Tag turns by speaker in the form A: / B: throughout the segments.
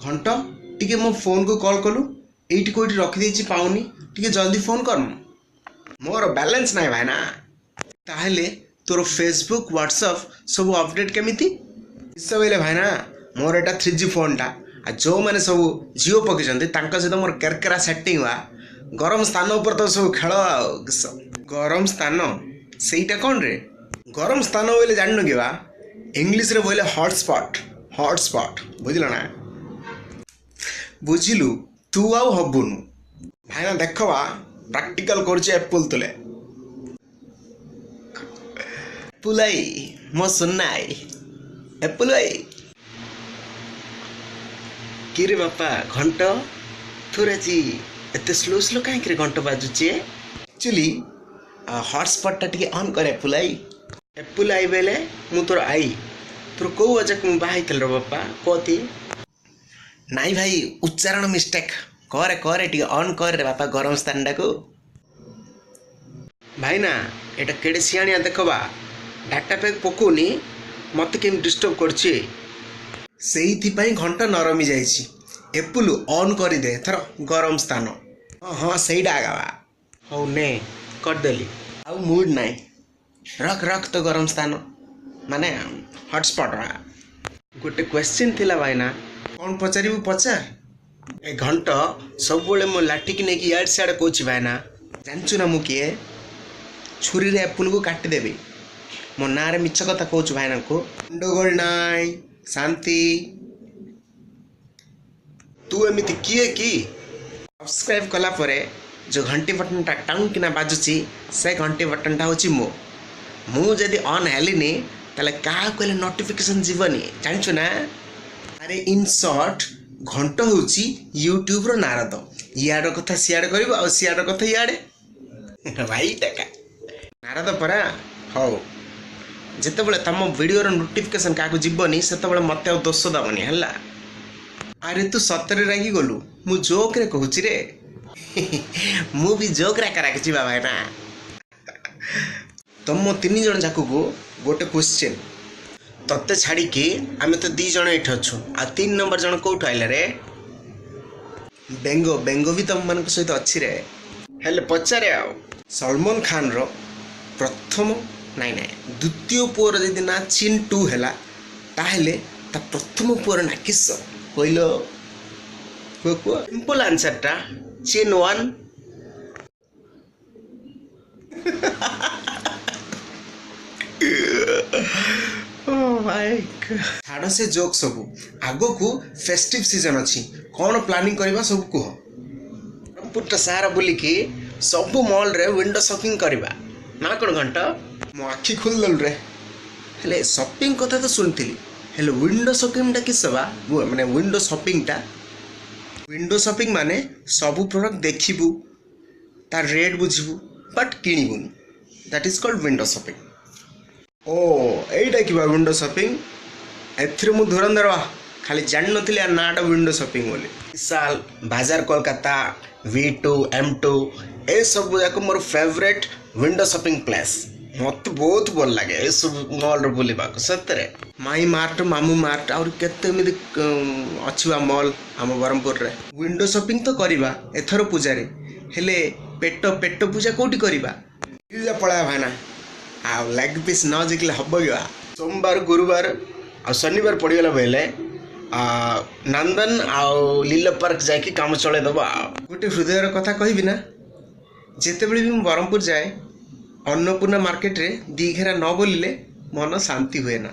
A: ଘଣ୍ଟ ଟିକେ ମୋ ଫୋନ୍କୁ କଲ୍ କଲୁ, ଏଇଠି କେଉଁଠି ରଖିଦେଇଛି ପାଉନି, ଟିକେ ଜଲ୍ଦି ଫୋନ୍ କର। ମୋର ବାଲାନ୍ସ ନାହିଁ ଭାଇନା। ତାହେଲେ ତୋର ଫେସବୁକ୍ ହ୍ୱାଟ୍ସଆପ୍ ସବୁ ଅପଡ଼େଟ୍ କେମିତି? ବୋଇଲେ ଭାଇନା ମୋର ଏଇଟା 3G ଫୋନ୍ଟା, ଆଉ ଯେଉଁମାନେ ସବୁ ଜିଓ ପକେଇଛନ୍ତି ତାଙ୍କ ସହିତ ମୋର କେରକେରା ସେଟିଂ ବା। ଗରମ ସ୍ଥାନ ଉପରେ ତ ସବୁ ଖେଳ ଆଉ କିସ। ଗରମ ସ୍ଥାନ ସେଇଟା କ'ଣ ରେ? ଗରମ ସ୍ଥାନ ବୋଇଲେ ଜାଣିନୁ କି ବା? ଇଂଲିଶରେ ବୋଇଲେ ହଟସ୍ପଟ୍, ହଟସ୍ପଟ୍ ବୁଝିଲ ନା? ବୁଝିଲୁ ତୁ ଆଉ ହବୁନୁ ଭାଇନା। ଦେଖ ବା ପ୍ରାକ୍ଟିକାଲ କରୁଛି ଏପୁଲ ତୁଲେ। ଏପୁଲ I ମୋ ସୁନାଇ, ଏପୁଲ I. କିରେ ବାପା ଘଣ୍ଟ, ତୋର ଆଜି ଏତେ ସ୍ଲୋ ସ୍ଲୋ କାହିଁକିରେ ଘଣ୍ଟ ବାଜୁଛି? ଆକ୍ଚୁଆଲି ହଟସ୍ପଟ୍ଟା ଟିକେ ଅନ୍ କରେ ଏପୁଲ I. Apple I ବେଲେ ମୁଁ ତୋର I, ତୋର କେଉଁ ଅଜାକୁ ମୁଁ ବାହା ହେଇଥିଲି ରେ ବାପା କହତି? ନାଇଁ ଭାଇ ଉଚ୍ଚାରଣ ମିଷ୍ଟେକ୍ କରେ କରେ, ଟିକେ ଅନ୍ କରେ ବାପା ଗରମ ସ୍ଥାନଟାକୁ। ଭାଇନା ଏଇଟା କେଡ଼େ ସିଆଣିଆ ଦେଖ ବା, ଡାଟା ପ୍ୟାକ୍ ପକଉନି, ମୋତେ କେମିତି ଡିଷ୍ଟର୍ବ କରୁଛି। ସେଇଥିପାଇଁ ଘଣ୍ଟା ନରମି ଯାଇଛି। ଏପୁଲ ଅନ୍ କରିଦେ ଏଥର ଗରମ ସ୍ଥାନ। ହଁ ହଁ ସେଇଟା ଆଗା ବା। ହଉ ନେ କରିଦେଲି, ଆଉ ମୁଡ୍ ନାହିଁ। ରଖ ରଖ ତ ଗରମ ସ୍ଥାନ ମାନେ ହଟସ୍ପଟ୍। ଗୋଟେ କ୍ୱେଶ୍ଚିନ୍ ଥିଲା ଭାଇନା। କ'ଣ ପଚାରିବୁ ପଚାର। ଏ ଘଣ୍ଟ ସବୁବେଳେ ମୋ ଲାଠିକି ନେଇକି ଇଆଡ଼େ ସିଆଡ଼େ କହୁଛି ଭାଇନା। ଜାଣିଛୁ ନା ମୁଁ କିଏ? ଛୁରୀରେ ଏପୁଲକୁ କାଟିଦେବି। ମୋ ନାଁରେ ମିଛ କଥା କହୁଛୁ ଭାଇନାଙ୍କୁ। ଗଣ୍ଡଗୋଳ ନାଇଁ, ଶାନ୍ତି। ତୁ ଏମିତି କିଏ କି? ସବସ୍କ୍ରାଇବ୍ କଲା ପରେ ଯେଉଁ ଘଣ୍ଟି ବଟନଟା ଟାଉଁ କିନା ବାଜୁଛି, ସେ ଘଣ୍ଟି ବଟନଟା ହେଉଛି ମୁଁ। ମୁଁ ଯଦି ଅନ୍ ହେଲିନି ତାହେଲେ କାହାକୁ ହେଲେ ନୋଟିଫିକେସନ୍ ଯିବନି, ଜାଣିଛୁ ନା? ଆରେ ଇନ୍ ସର୍ଟ ଘଣ୍ଟ ହେଉଛି ୟୁଟ୍ୟୁବ୍ର ନାରଦ। ଇଆଡ଼ କଥା ସିଆଡ଼େ କରିବ ଆଉ ସିଆଡ଼ କଥା ଇଆଡ଼େ। ଭାଇ ଟେକା ନାରଦ ପରା। ହଉ ଯେତେବେଳେ ତମ ଭିଡ଼ିଓର ନୋଟିଫିକେସନ୍ କାହାକୁ ଯିବନି ସେତେବେଳେ ମୋତେ ଆଉ ଦୋଷ ଦେବନି ହେଲା। ଆରେ ତୁ ସତରେ ରାଗିଗଲୁ? ମୁଁ ଜୋକ୍ରେ କହୁଛି ରେ। ମୁଁ ବି ଜୋକ୍ରେ ଏକା ରାଗିଛି ବା ଭାଇନା। ତମ 3 ଜଣ ଯାକକୁ ଗୋଟେ କ୍ୱେଶ୍ଚିନ୍। ତତେ ଛାଡ଼ିକି ଆମେ ତ 2 ଜଣ ଏଇଠି ଅଛୁ, ଆଉ 3 ନମ୍ବର ଜଣ କେଉଁଠୁ ଆଇଲା ରେ? ବେଙ୍ଗ, ବେଙ୍ଗ ବି ତମମାନଙ୍କ ସହିତ ଅଛି ରେ। ହେଲେ ପଚାରେ ଆଉ। ସଲମାନ ଖାନର ପ୍ରଥମ ନାଇଁ ନାଇଁ ଦ୍ୱିତୀୟ ପୁଅର ଯଦି ନାଁ ଚିଣ୍ଟୁ ହେଲା, ତାହେଲେ ତା ପ୍ରଥମ ପୁଅର ନାଁ କିସ କହିଲ? କୁହ କୁହ। ସିମ୍ପଲ୍ ଆନ୍ସର୍ଟା ଚିନ୍ 1। ଛାଡ଼ ସେ ଜୋକ୍ ସବୁ, ଆଗକୁ ଫେଷ୍ଟିଭ୍ ସିଜନ୍ ଅଛି, କ'ଣ ପ୍ଲାନିଂ କରିବା ସବୁ କୁହ। ବ୍ରହ୍ମପୁରଟା ସାରା ବୁଲିକି ସବୁ ମଲ୍ରେ ୱିଣ୍ଡୋ ସପିଂ କରିବା ନା କ'ଣ ଘଣ୍ଟ? ମୋ ଆଖି ଖୋଲିଦେଲୁ ରେ। ହେଲେ ସପିଂ କଥା ତ ଶୁଣିଥିଲି, ହେଲେ ୱିଣ୍ଡୋ ସପିଂଟା କିସ ବା? ମାନେ ୱିଣ୍ଡୋ ସପିଂଟା, ୱିଣ୍ଡୋ ସପିଂ ମାନେ ସବୁ ପ୍ରଡ଼କ୍ଟ ଦେଖିବୁ, ତାର ରେଟ୍ ବୁଝିବୁ, ବଟ୍ କିଣିବୁନି। That is called window shopping. ଓ ଏଇଟା କି ବା ୱିଣ୍ଡୋ ସପିଂ? ଏଥିରେ ମୁଁ ଧୁରନ୍ଧର ବା, ଖାଲି ଜାଣିନଥିଲି ଆ ନାଁଟା ୱିଣ୍ଡୋ ସପିଂ ବୋଲି। ବିଶାଲ, ବାଜାର କୋଲକାତା, V2, M2 ଏସବୁ ଯାକ ମୋର ଫେଭରେଟ୍ ୱିଣ୍ଡୋ ସପିଂ ପ୍ଲେସ୍। ମୋତେ ବହୁତ ଭଲ ଲାଗେ ଏସବୁ ମଲ୍ରେ ବୁଲିବାକୁ ସତରେ। ମାଇ ମାର୍ଟ, ମାମୁଁ ମାର୍ଟ, ଆହୁରି କେତେ ଏମିତି ଅଛି ବା ମଲ୍ ଆମ ବ୍ରହ୍ମପୁରରେ। ୱିଣ୍ଡୋ ସପିଂ ତ କରିବା ଏଥର ପୂଜାରେ, ହେଲେ ପେଟ ପେଟ ପୂଜା କେଉଁଠି କରିବା? ପଳେଇବା ଭାଇନା, ଆଉ ଲେଗ୍ ପିସ୍ ନ ଜିକିଲେ ହବ କି ବା? ସୋମବାର, ଗୁରୁବାର ଆଉ ଶନିବାର ପଡ଼ିଗଲା ବୋଇଲେ ନନ୍ଦନ ଆଉ ଲୀଲା ପାର୍କ ଯାଇକି କାମ ଚଳେଇଦେବା। ଆଉ ଗୋଟେ ହୃଦୟର କଥା କହିବି ନା, ଯେତେବେଳେ ବି ମୁଁ ବ୍ରହ୍ମପୁର ଯାଏ ଅନ୍ନପୂର୍ଣ୍ଣା ମାର୍କେଟରେ 2 ଘେରା ନ ବୁଲିଲେ ମନ ଶାନ୍ତି ହୁଏ ନା।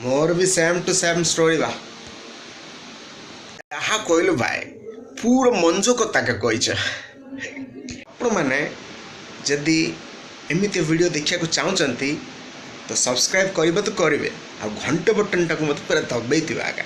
A: ମୋର ବି ସେମ୍ ଟୁ ସେମ୍ ଷ୍ଟୋରି ବା। ଯାହା କହିଲୁ ଭାଇ ପୁରା ମଞ୍ଜ କଥାକେ କହିଛ। ଆପଣମାନେ ଯଦି ଏମିତି ଭିଡ଼ିଓ ଦେଖିବାକୁ ଚାହୁଁଛନ୍ତି ତ ସବସ୍କ୍ରାଇବ୍ କରିବେ ତ କରିବେ, ଆଉ ଘଣ୍ଟ ବଟନଟାକୁ ମୋତେ ପୁରା ଦବେଇଥିବେ ଆଗା।